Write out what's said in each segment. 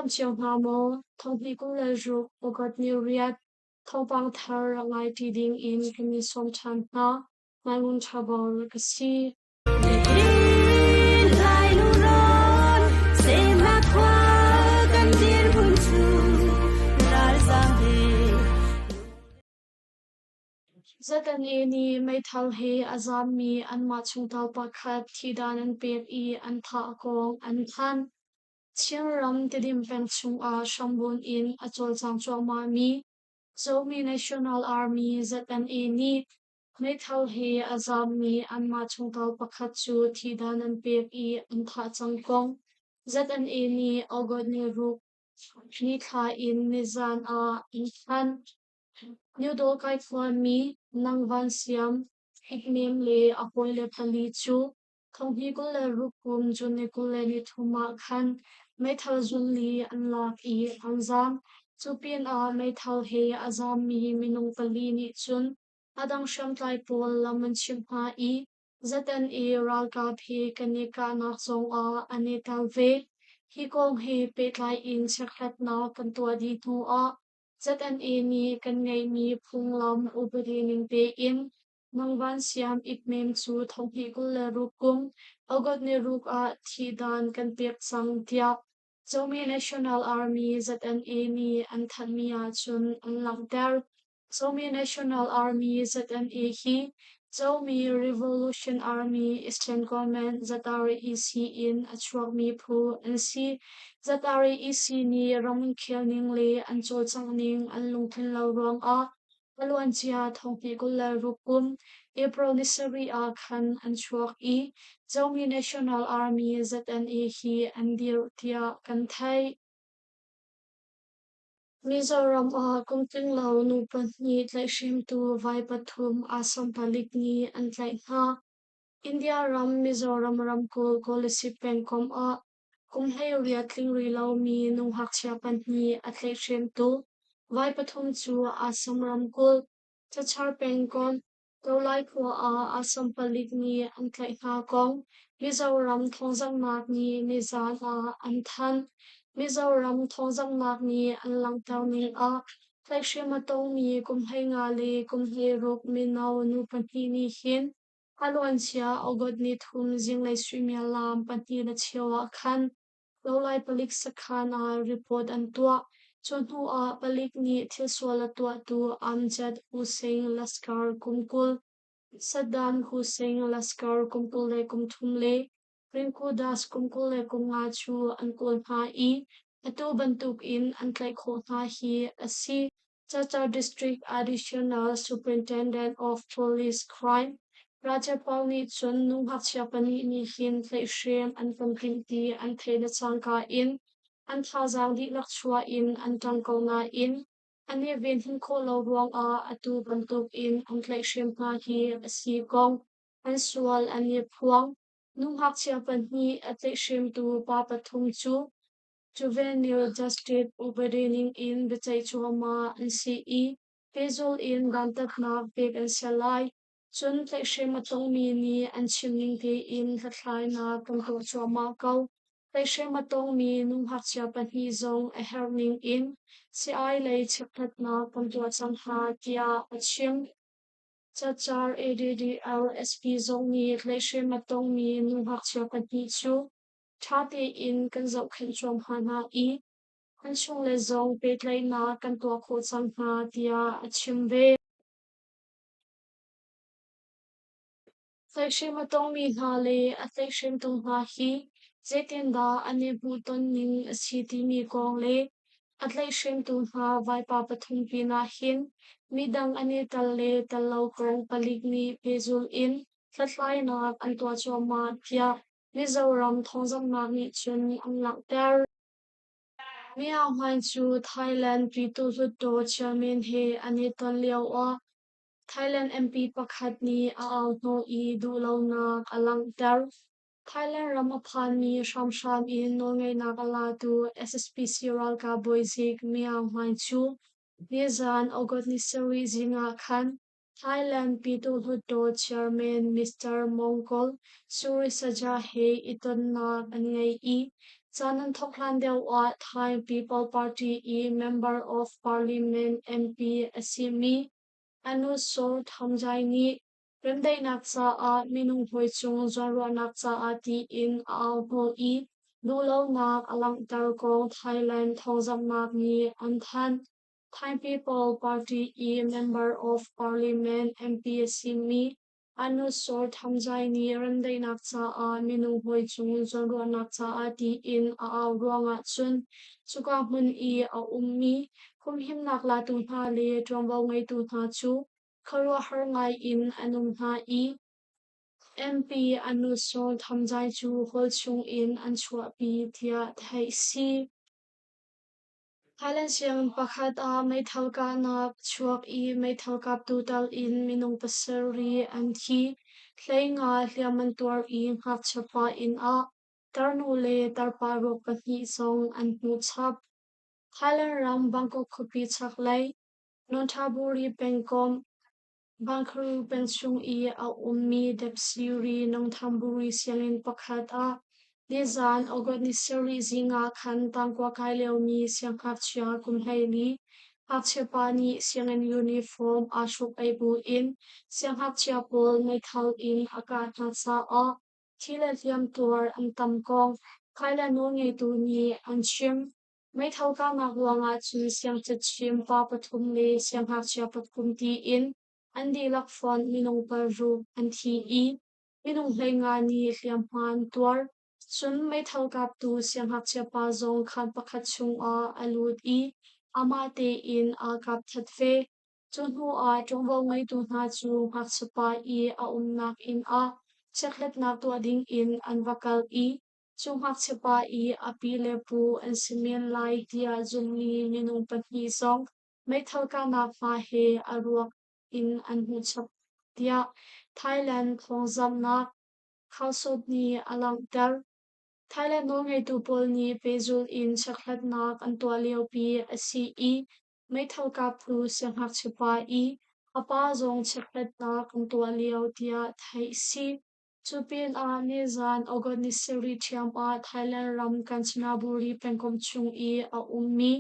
dam cio hna maw? Thonghnih 26 August ni riat thawngpang thar rak ngai ṭi ding in kan in sawm ṭhan hna. Nai Ngun Ṭha Bor ka si. ZNA nih meithal he a zaammi anmah chungtel pakhat thihdan an pek i an thah kong an thanh. Chinram Tedim peng chungah hrambunh in a cawlcang cuahmahmi Zomi National Army ZNA nih meithal he a zaammi anmah chungtel pakhat cu thihdan an pek i an thah cang kong ZNA nih August ni ruk nithla in nizaan ah an thanh. Nyudawkai khuami Nang Van Siam, Hiknem le a hawile pali cu thonghnih 26 kum June ni 23 ah khan meithal zunli an lak i an zaam. Cu pinah meithal he a zaammi minung pali nih cun a dang hriamtlai pawl lam an chimh hna i ZNA ralkap he kan i kahnak zongah an i tel ve. Hi kong he pehtlai in chekhlatnak kan tuah dih hnuah ZNA nih kan ngeihmi phunglam upadi ning tein Mangvan Siam Ipmem cu thonghnih 26 kum August ni ruk ah thihdan kan pek cang tiah Zomi National Army ZNA nih an thanhmi ahcun an langhter. Zomi National Army ZNA hi Zomi Revolution Army Eastern Command ZREC in a chuakmi phu an si. ZREC nih ramkhel ning le an cawlcangh ning an lungtlin lo ruangah a luancia thonghnih 26 kum April ni sarih ah khan an chuak i Zomi National Army ZNA hi an dirh tiah kan theih. Mizoram ah kum tlinglo nu pahnih tlaihhremtu vai pathum Assam palik nih an tlaih hna. India ram Mizoram ramkulh Kolasib pengkomh ah kum 18 tling rih lomi nu ngakchia pahnih a tlaihhremtu vai pathum cu Assam ramkulh Cachar pengkomh Tolai khua ah Assam palik nih an tlaih hna kong Mizoram thawngzamhnak nih nizaan ah an thanh. Mizoram thawngzamhnak nih an langhter ning ah tlaihhrem a tongmi kum 15 le kum 16 mino nu pahnih nih hin a luancia August ni thum zinglei suimilam pahnih le cheu ah khan Lolai palik sakhan ah report an tuah. Cu hnu ah palik nih thilsual a tuahtu Amjad Hussain Laskar kum 20, Saddam Hussein Laskar kum 23 le Rinku Das kum 25 cu an kawl hna i atu bantukin an tlaih khawh hna hi a si. Cachar District Additional Superintendent of Police Crime Rajapal nih cun nu ngakchia pahnih nih hin tlaihhrem an kan timh ti an theih le cangka in an thazaang dihlak chuah in an ṭang ko nain an i venhim khawh lo ruangah atu bantukin an tlaihhrem hna hi a si kong an sual an i phuang. Nu ngakchia pahnih a tlaihhremtu pa pathum cu Juvenile Justice upadi ningin biaceih cuahmah an si i pehzulh in dantatnak pek an si lai. Cun tlaihhrem a tongmi nih an chim ning tein hlathlainak kan tuah cuahmah ko. Tlaihhrem a tongmi nu ngakchia pahnih zong a herh ningin sii-ai lei chekhlatnak kan tuah cang hna, tiah a chim. Cacar ADDLSP zong nih tlaihhrem a tongmi nu ngakchia pahnih cu Ṭha tein kan zohkhenh cuahmah hna i an chungle zong pehtlaihnak kan tuah khawh cang hna, tiah a chim ve. Tlaihhrem a tongmi hna le a tlaihhremtu hna hi zeitindah an i hmuhton ning a si timi kong le a tlaihhremtu hna vaipa pathum pinah hin midang an i tel le tel lo kong palik nih pehzulh in hlathlainak an tuah cuahmah, tiah Mizoram thawngzamhnak nih cun an langhter. Myanmar Hmai cu Thailand Pyituh Hluttaw chairman he an i ton lioah Thailand MP pakhat nih a au hnawh i duhlonak a langhter. Thailand ram a phanmi hramhram in nawlngeihnak a latu SSPC ralkap bawizik Myanmar Hmai cu nizan August ni sarih zing ah khan Thailand Pyituh Hluttaw Chairman Mr. Mongkol Surisaja he i tonnak an ngei i. Caan an thawk hlan deuh ah Thai People Party i Member of Parliament MP a simi Anusol Thamjai nih remdaihnak caah minung hawi cung zawnruahnak caah tiin a auhnawh i duhlonak a langhter kong Thailand thawngzamhnak nih an thanh. Thai People Party i Member of Parliament MP a simi Anusol Thamjai nih remdaihnak caah minung hawi cung zawnruahnak caah tiin a au ruangah cun cuka hmun i a ummi humhimnak latu hna le ṭuanvo ngeitu hna cu khuaruahhar ngai in an um hna i MP Anusol Thamjai cu hall chungin an chuahpi tiah theih si. Thailand sianginn pakhat ah meithal kahnak a chuak i meithal kaptu tal in minung pasarih an thi. 15 hliam an tuar i ngakchia pa inn ah tarnu le tarpa ruak pahnih zong an hmuh chap. Thailand ram Bangkok khuapi chaklei Nonthaburi pengkomh Bangkaru peng chung i a ummi Depsiri Nongthamburi sianginn pakhat ah nizaan August ni sarih zing ah khan tangkua kai liomi siangngakchia kum 14 ngakchia pa nih sianginn uniform aa hruk-aih buin siangngakchia pawl meithal in a kah hna caah thi le hliamtuar an tam kong Thailand nawlngeitu nih an chim. Meithal kahnak ruangah cun siangcachim pa pathum le siangngakchia pathum tiin an dihlak fonh minung paruk an thi i minung 15 nih hliamhma an tuar. Cun meithal kaptu siangngakchia pa zong khaan pakhat chungah a lut i amah tein aa kap that ve. Cu hnuah ṭuanvo ngeitu hna cu ngakchia pa i a umnak inn ah chekhlatnak tuah dingin an va kal i cu ngakchia pa i a pi le pu an si men lai tiah zumhmi minung pahnih zong meithal kahnak hma he a ruak in an hmuh chap tiah Thailand thawngzamhnak Khaosod nih a langhter. Thailand nawlngeitu pawl nih pehzulh in chekhlatnak an tuah liopi a si i meithal kaptu siangngakchia pa i a pa zong chekhlatnak an tuah lio tiah theih a si. Cu pinah nizaan August ni sarih ṭhiam ah Thailand ram Kanchanaburi pengkomh chung i a ummi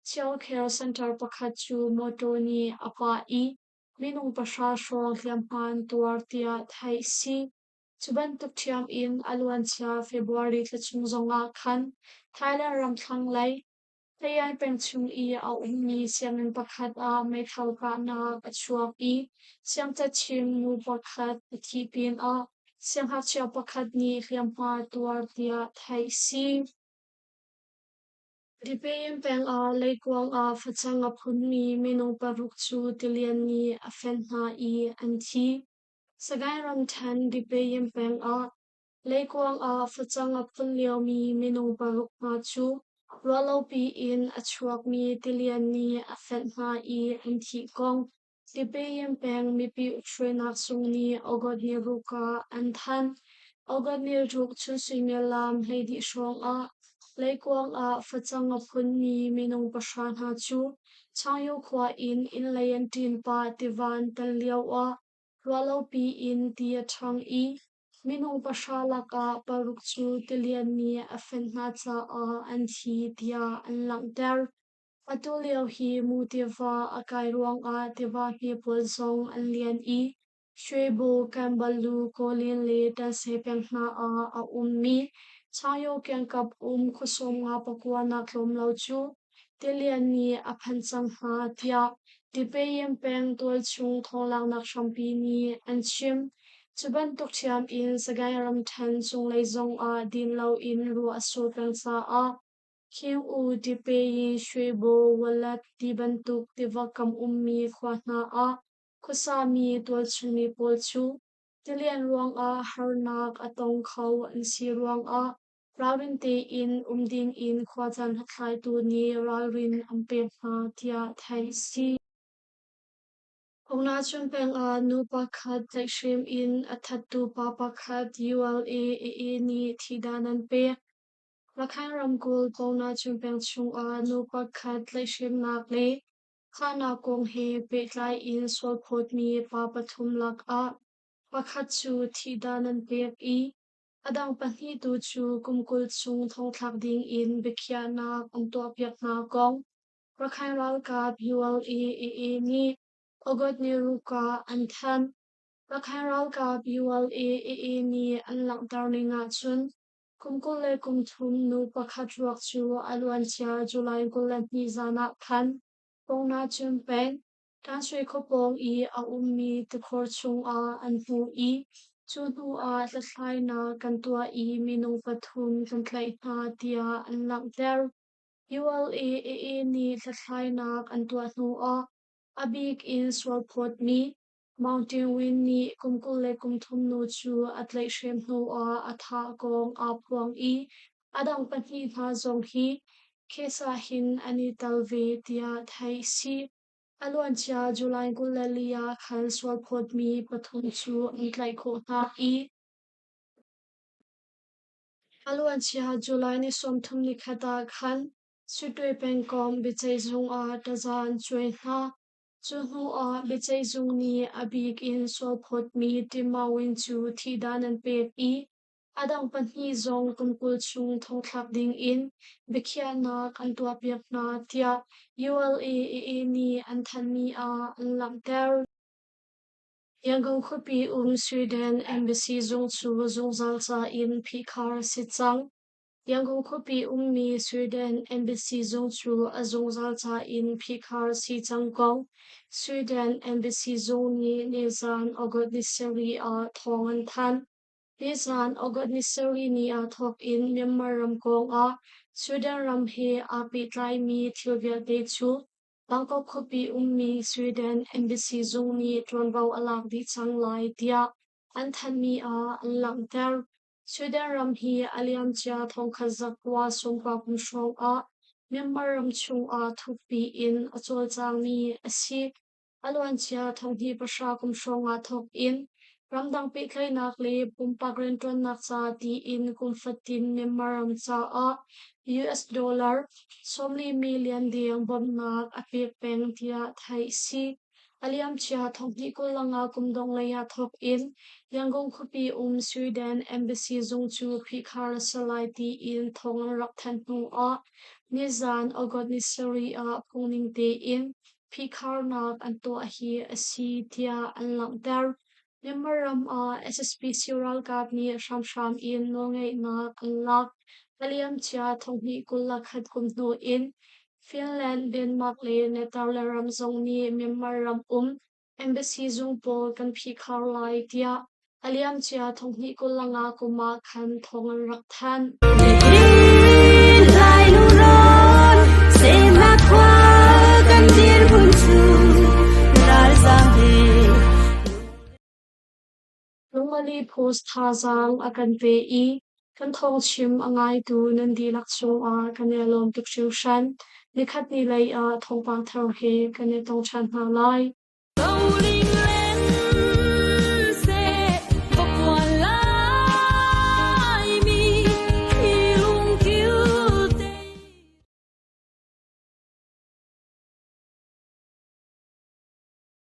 Chialkhel Center pakhat cu mawṭaw nih a pah i minung pahra hrawng hliamhma an tuar tiah theih a si. Cu bantuk ṭhiam in a luancia February thla chung zongah khan Thailand ram thlanglei Tayai peng chung i a ummi sianginn pakhat ah meithal kahnak a chuak i siangcachim nu pakhat a thih pinah siangngakchia pakhat nih hliamhma a tuar tiah theih a si. Dipein peng ah leikuang ah facang a phunmi minung paruk cu tilian nih a fenh hna i an thi. Sagaing ramṭhen Dipein peng ah Leikuang ah facang a phun liomi minung paruk hna cu ruahlopi in a chuakmi tilian nih a fenh hna i an thih kong Tibetan peng mipi ukhruainak zung nih August ni ruk ah an thanh. August ni ruk chun suimilam 12 hrawng ah leikuang ah facang a phunmi minung pahra hna cu Changyu khua in inn lei an ṭin pah tiva an tan lioah ruahlopi in ti a ṭhang i minung pahra lakah paruk cu tilian nih a fenh hna caah an thi tiah an langhter. Atu lio hi Mu tiva a kai ruangah tiva hme pawl zong an lian i Shwebo, Kanbalu, Kawlin le Tanse peng hna ah a ummi Changyo kiangkap um khuasawm nga pakua nak tlawm lo cu tilian nih a phanh cang hna tiah Tipeyin peng tualchung thawnglaknak hrampi nih an chim. Cu bantuk ṭhiam in Sagaing ramṭhen cunglei zongah din loin ruah a sur peng caah Khing-u, Tipeyin, Shwebo, Walat ti bantuk tiva kam ummi khua hna ah khuasami tualchungmi pawl cu tilian ruangah harnak a tong kho an si ruangah ralrin tein um dingin khuacaan hlathlaitu nih ralrin an pek hna tiah theih a si. Phungnachun peng ah nu pakhat tlaihhrem in a thattu pa pakhat ULA-AA nih thihdan an pek. Rakhine ramkulh Phungnachun peng chungah nu pakhat tlaihhremnak le thahnak kong he pehtlai in sualphawtmi pa pathum lakah pakhat cu thihdan an pek i. A dang pahnih tu cu kum 20 chung thongthlak ding in biakhiahnak an tuahpiak hna kong Rakhine ralkap ULA-AA nih August ni ruk ah an thanh. Rakhine ralkap ULA-AA nih an langhter ning ahcun kum 23 nu pakhat ruak cu a luancia July 22 zan ah khan Pongnachun peng, Tansui khuapawng i a ummi tikhor chungah an hmuh i cu hnuah hlathlainak kan tuah i minung pathum kan tlaih hna tiah an langhter. ULA-AA nih hlathlainak an tuah hnuah a bik in sualphawtmi Mountain Win nih kum 23 nu cu a tlaihhrem hnuah a thah kong aa phuang i a dang pahnih hna zong hi case ah hin an i tel ve tiah theih a si. A luancia July 24 ah khan sualphawtmi pathum cu an tlaih khawh hna i a luancia July ni 31 ah khan Sutwe pengkomh biaceihzung ah taza an cuai hna. Cu hnuah biaceihzung nih a bik in sualphawtmi Timawin cu thihdan an pek i a dang pahnih zong kum 20 chung thongthlak ding in biakhiahnak an tuahpiak hna tiah ULA-AA nih an thanhmi ah an langhter. Yangon khuapi um Sweden Embassy zung cu zungzal ca in phihkhar a si cang. Yangon khuapi ummi Sweden Embassy zung cu a zungzal ca in phihkhar a si cang kong Sweden Embassy zung nih nizaan August ni sarih ah thawng an thanh. Nizaan August ni sarih ni ah thawk in Myanmar ram kong ah Sweden ram he aa pehtlaimi thil vialte cu Bangkok khuapi ummi Sweden Embassy zung nih ṭuanvo a lak dih cang lai tiah an thanhmi ah an langhter. Sweden ram hi a liamcia thongkhat zakua sawmkua kum hrawng ah Myanmar ram chungah thukpi in a cawlcangmi a si. A luancia thonghnih pahra kum hrawng ah thawk in ramdang pehtlaihnak le pumpak rianṭuannak ca tiin kum fatin Myanmar ram caah US dollar 40 million deng bawmhnak a pek peng tiah theih a si. A liamcia thonghnih 25 kum dongh lei ah thawk in Yangon khuapi um Sweden Embassy zung cu phihkhar a si lai tiin thawng an rak thanh hnu ah nizaan August ni sarih ah phungning tein phihkharnak an tuah hi a si tiah an langhter. Myanmar ram ah SSPC ralkap nih hramhram in nawlngeihnak an lak. A liamcia thonghnih 21 kum hnu in Finland, Denmark le Netherlands ram zong nih Myanmar ram um embassy zung pawl kan phihkhar lai tiah a liamcia thonghnih 25 kum ah khan thawng an rak thanh. Lai lungrawn semnak khua kan dirhmun cu ralzam he. Lungmali Post thazaang a kan pe i kan thawngchim a ngaitu nan dihlak cungah kan i lawm tuk hringhran. Nikhat ni lei ah thawngpang thar he kan i tong ṭhan hna lai.